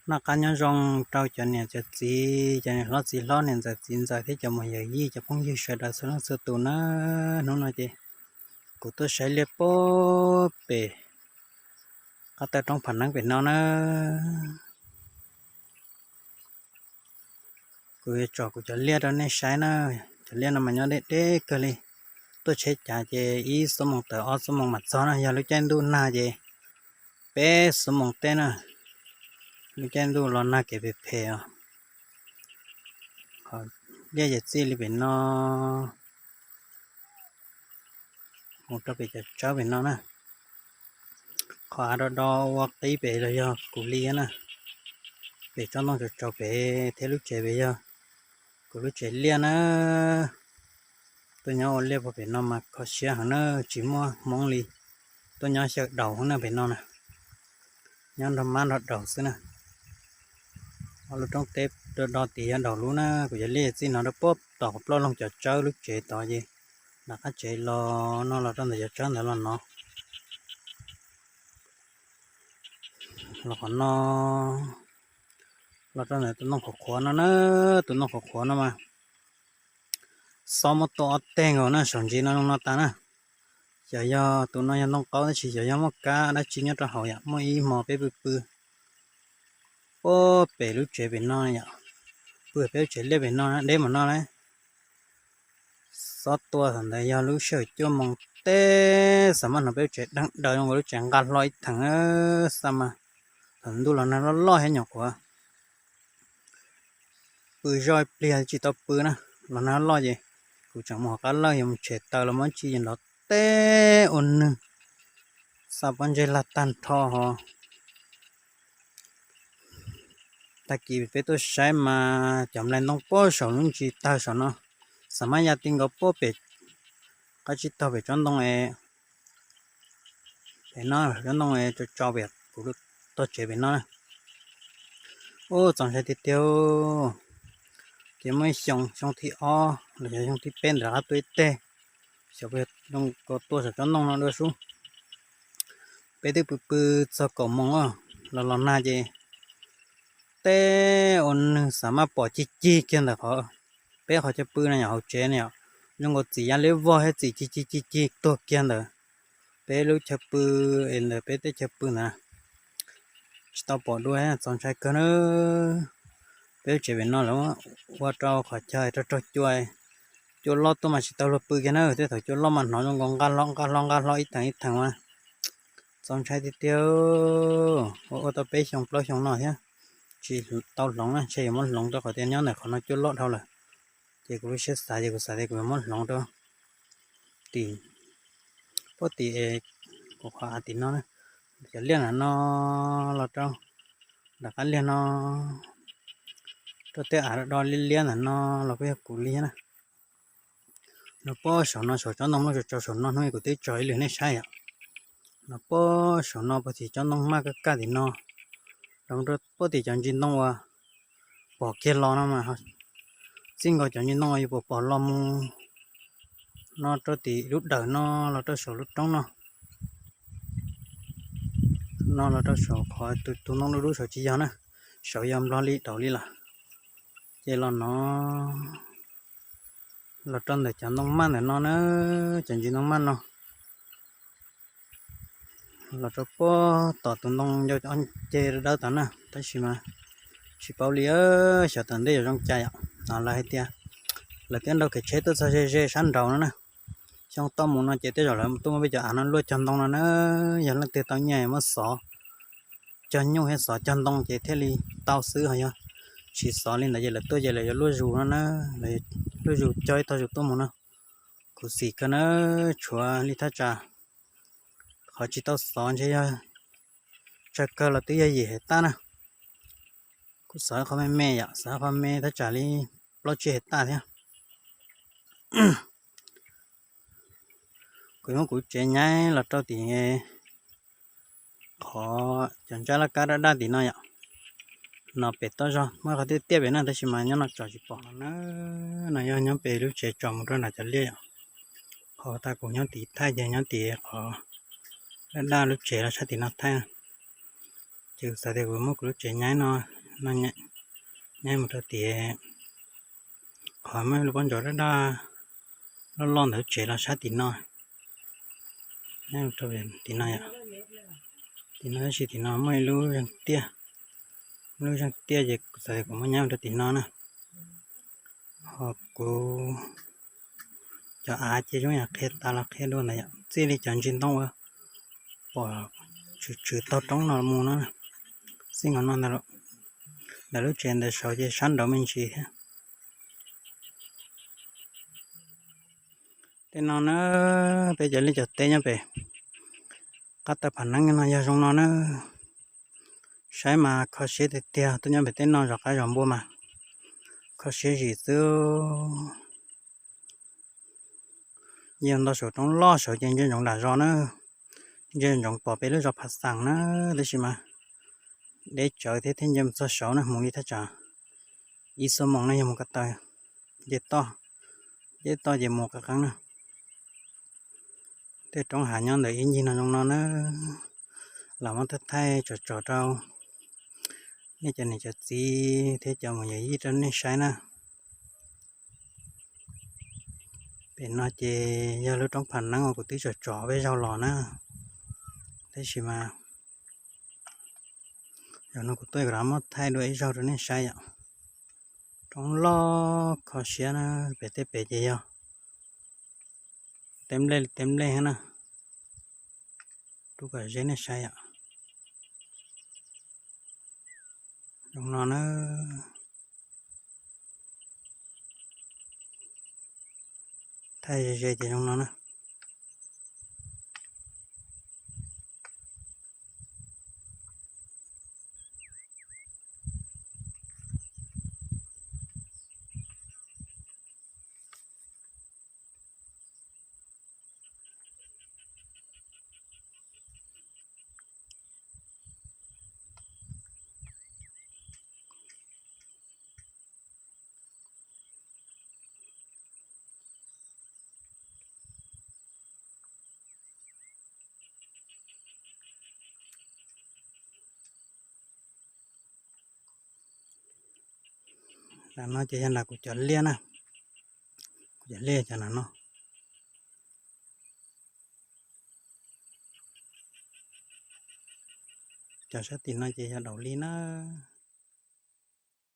Noj qab nyob zoo rau cov niam cov txiv, cov niam hlob txiv hlob, niam ntxawm txiv ntxawm thiab cov muam yawm yij, cov phooj ywg sawv daws txhua leej txhua tus na. Hnub no ces kuv tuaj saib liaj puag pem qab taw roob Pham Neeb pem no na. Kuv yuav tsom kuv cov liaj rau nej saib na. Cov liaj no mas nyob deb deb kawg li. Tuaj tsheb cav ces ib xuab moos tawm ob xuab moos mam txog na. Yog lub caij ntuj nag ces peb xuab moos tej na. Lub caij ntuj los nag kev phem phem os. Liaj ces txij li pem no mus rau pem cov tsawb pem no na. Qhov av do do ua qib pem los yog kuv li na. Pem tsob ntoo tsaus tsaus pem thiab lub tsev pem yog kuv lub tsev liaj na. Tuaj nyob ua liaj puag pem no mas kho siab heev na, tsis muaj hmoob li. Tuaj nyob xyaw daus na pem no na. Nyob nrog mab nrog daus xwb na. Ob lub roob teb do do tid yog daus lub na. Kuv cov liaj txij no rau puag tom qhov ploj loog cov tsawb lub tsev tod ces nram qab tsev los no los rau ntawm cov tsawb ntawd los no. Los qhov no los rau ntawm tus ntoo qhuav qhuav no na. Tus ntoo qhuav qhuav no mas xob muab tua ob teg nkaus na, saum ntsis no zoo no tas na. Xyov yog tus no yog ntoo qaub tab sis xyov yog muaj kab dab tsi nyob rau hauv yom, muaj ib hmo peb pw pw puag pem lub tsev pem no yom, pw peb lub tsev liaj pem no deb mus no lawm. Xob tua thaum ntawd yog lub sij hawm cuaj moos teb, xav mas hnov peb lub tsev deeg daws zoo nkaus lub tsev nqa hlo ib theem, xav mas thaum ntuj los nag loj loj thiab nyuam qhuav pw zoj ib pliag tsis tau pw na, los nag loj ces kuv tseem mus hauv qab lawj yuav mus tshem taws los muab tsi nrov teb ua nws, xav pob ntseg lag tag nrho ho. Tag kis peb tuaj saib mas cov nplai ntoo puag saum lub ntsis tawg saum no, xav mas ya ti nkaus puag pem qab tsib taug pem tsob ntoo es pem no, tsob ntoo es tso tso pem kuv tog tsev pem no na. Ub, txaus ntshai tiag tiag. Ces muaj ib xyoo, xyoo thib ob los yog xyoo thib peb ntawd rov qab tuaj ib teg, xyov puas yog zoo nkaus tua saum tsob ntoo no dua sub. Peb twb pw pw txog kaum moos os, los los nag ces teb ua nws xav mas pom cig cig kiag ntawm qhov, peb qhov chaw pw no yom, hauv tsev no yom, zoo nkaus txim ya liab vog thiab txim cig cig cig cig tuag kiag ntawd. Peb lub chaw pw es ntawm peb tej chaw pw ntawd tsis tau pom dua, txaus ntshai kawg na. Peb lub tsev pem no lawv ua rau qhov chaw raug raug cua, cua loj tuaj mas tsis tau luag pw kiag na, tej thaum cua loj mas hnov zoo nkaus nqa hlo nqa hlo nqa hlo ib theem ib theem mas txaus ntshai tiag tiag. Ua ua tau peb xyoo plaub xyoo no thiab tsis tau hloov na, ntshe yuav muab hloov rau qhov tias nyob ntawm qhov no cua loj dhau lawm. Ces kuv lub siab xav ces kuv xav tias kuv yuav muab hloov rau tim, puag tim kuv qhov av tim no na. Cov liaj ntawm no los rau nram qab liag no, rau tej av do liab liab ntawm no los kuj yog kuv li thiab na. No puag saum no saum tsob ntoo loj tsaus tsaus saum no hnub kuv twb tso ib lwm nej saib yom. No puag saum no puag tim tsob ntoo maj kaj kaj tim no, los rau puag tim cov ntsis ntoo uas pom kiag los no mas txij nkaus cov ntsis ntoo uas yuav pom pom los mus no rau tim lub dawm no los rau saum lub roob no, no los rau saum qhov tus tus ntoo dub dub saum tsis yog na, saum yog nplog li daus li lawm. Ces los no los rau ntawm cov ntoo maj ntawm no na, cov ntsis ntoo maj no los rau puag tom tus ntoo ncau cov ceg dawb tod na, tab sis mas tsis paub li, xyov tom ntej yuav zoo cas yom. No lawv hais tias lawv twb nrau kev tsheb tuaj txog ze ze sab nraud no na. Xyoo toj mus no ces tej zaum lawv tuaj muab peb cov av no luaj cog ntoo no na. Yog leej twg tau nyiaj muab xov cog nyuj thiab xov cog ntoo ces thiaj li tau xwb, ho yog tsis xov li ntawd ces lawv tuaj ces lawv yuav luaj zus no na, lawv luaj zus cog ib tog zus tuaj mus no. Khuv xim kawg na, tshuav li thaj tsam qhov tsis tau xov ntshe yog tsawg kawg los twb yog yim hais taj na. Kuv xov qhov me me yom, xov qhov me thaj tsam li plaub tsib hais taj thiab. Kuv muab kuv tsev nyaib los rau tim qhov cov ntsab laj kab daj daj tim no yom. No pem toj zog muaj qhov tiaj tiaj pem na, tab sis mas nyob no tsom tsis pom no na. No yog nyob pem lub tsev tsom mus rau nram cov liaj yom. Qhov tas kuv nyob tim thaij ces nyob tim qhov daj daj lub tsev los sab tim no thaij. Ces kuv xav tias kuv muab kuv lub tsev nyaib no, no nyaib mus rau tim qhov muaj lub pob ntsaum daj daj loj loj ntawd tsev los sab tim no, nyaib mus rau tim no yom. Tim no tab sis tim no muaj ib lub zeeg tiaj, lub zeeg tiaj ces kuv xav tias kuv muab nyaib mus rau tim no na. Ho kuv cov av ces zoo yam qhia tas los qhia dua ntawd yom, txij li cov ntsis ntoo uas pom tshwm tshwm taug roob no mus no na, xij nkaus no ntag. Ntawm lub tsev ntawd saud ces sab nraud me ntsis thiab. Tej no na, peb cov liaj cov teb nyob pem qab taw pham neeb no yog zoo no na. Saib mas kho siab tiag tiag, tuaj nyob pem tej no zov qaib zov npua mas kho siab zim xwb. Yog nto saum roob loj saud ces ntsia ntsoov dam zos na, ntsia ntsoov pom peb lub zos Phav Xeem na, tab sis mas deb tsawv thiab, thiaj ntsia mus txog saud na, mus li thaj tsam ib xuab moos na yog mus ko taw, nce toj, nce toj ces mus qeeb qeeb na. Tej roob hav nyob ntawm ib ncig no zoo no na, los muab thaij thaij tsom tsom rau nej cov niam cov txiv thiab cov mus yawm yij rau nej saib na. Pem no ces yog lub roob Pham Neeb uas kuv twb tsom tsom peb zaug los na, tab sis mas zaum no kuv tuaj kuv rov muab thaij dua ib zaug rau nej saib yom. Roob loj kho siab na, pem tej pem ces yog teb nplej li teb nplej thiab na. Rub kom ze nej saib yom. Zoo no na. Thaij ze ze ces zoo no na. Nram no ces yog nram kuv cov liaj na, kuv cov liaj cov nram no. Cov sab tim no ces yog daus li na.